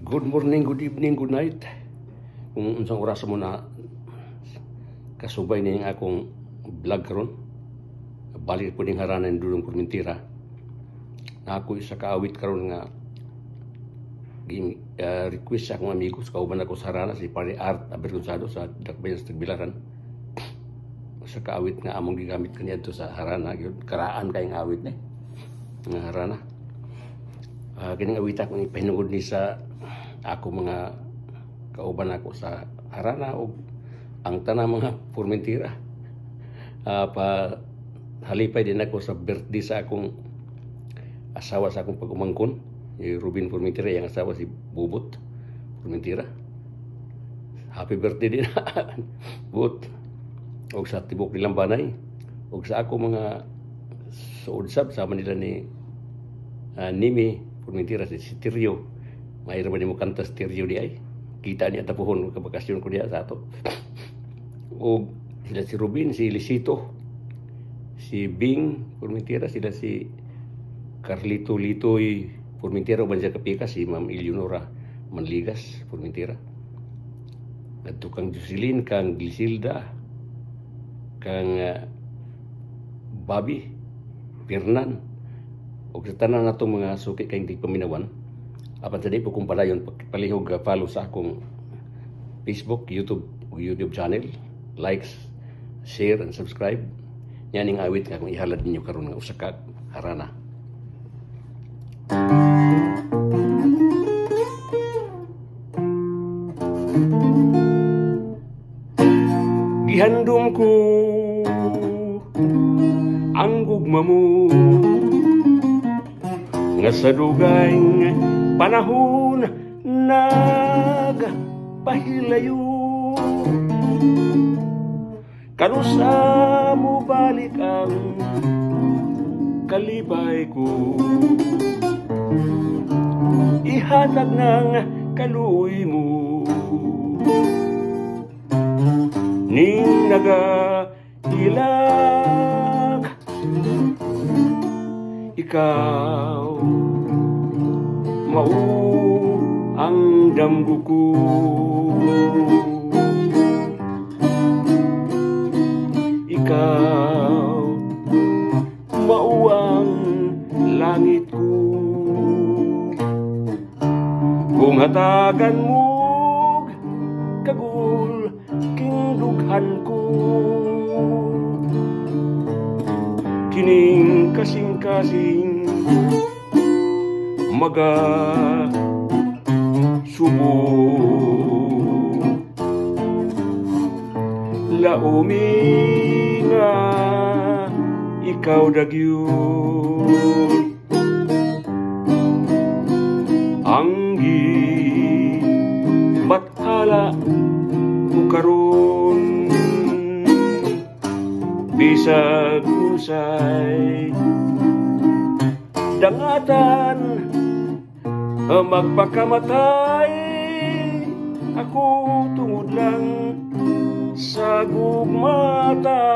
Good morning, good evening, good night. Kung unsang oras mo na kasubay ning akong vlog karon. Balik po ning harana ni Dudong Formentera. Na ako isa ka awit karon nga ging request sa akong amigo sa kauban ako sa harana, si Pare Art Abergonzado sa Dakbayan sa Tagbilaran. Sa kaawit nga among gigamit kaniadto sa harana gyud, karaan kayong awit ni nga harana. Kining awita akong ipahinungod ni sa ako mga kauban ako sa harana o ang tanang mga Formentera. Pa halipay din ako sa birthday sa akong asawa sa akong pag-umangkon, si Ruben Formentera, yang asawa si Bubot Formentera. Happy birthday din, Bubot. Og sa tibok nilang banay, og sa ako mga suod sab sama nila ni Nimi Formentera, si Tirio. Mayroon ba ni mo kanta si Tirio di ay? Kita niya tapuhon kabakasyon ko diya sa ato. Og sila si Rubin, si Lisito, si Bing Formentera, sila si Carlito Litoy Formentera, uban siya kapika, si Ma'am Eleonora Manligas Formentera. Adto kang Jocelyn, kang Glisilda, kang Bobby, Fernan, ug sa tanan natong mga suki kayong tigpaminawan. Apan sa di po kung padayon, palihog follow sa akong Facebook, YouTube, ug YouTube channel. Likes, share, and subscribe. Yan ang awit nga akong ihalad ninyo karon nga usa ka harana. Gihandom ko ang gugma mo nga sa dugay panahon nagpahilayo, kanusa mo balik ang kalipay ko, ihatag ng kaluoy mo ning nagailak. Ikaw mao ang damgo ko, ikaw mao ang langit ko. Kung hatagan mo kagul king dughan ko, kining kasing-kasing maga subo. Laumi nga ikaw dagyud ang gibathala ko karon, bisag unsay dangatan magpakamatay ako tungod lang sa gugmata.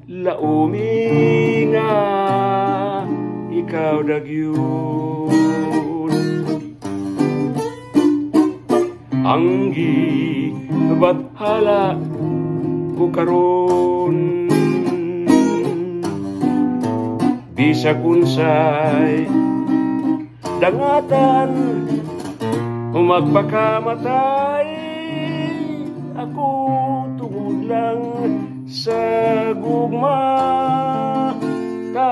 Laumi nga ikaw dagyud ang gibathala ko karon, bisag unsay dangatan magpakamatay ako tungod lang sa gugma ta.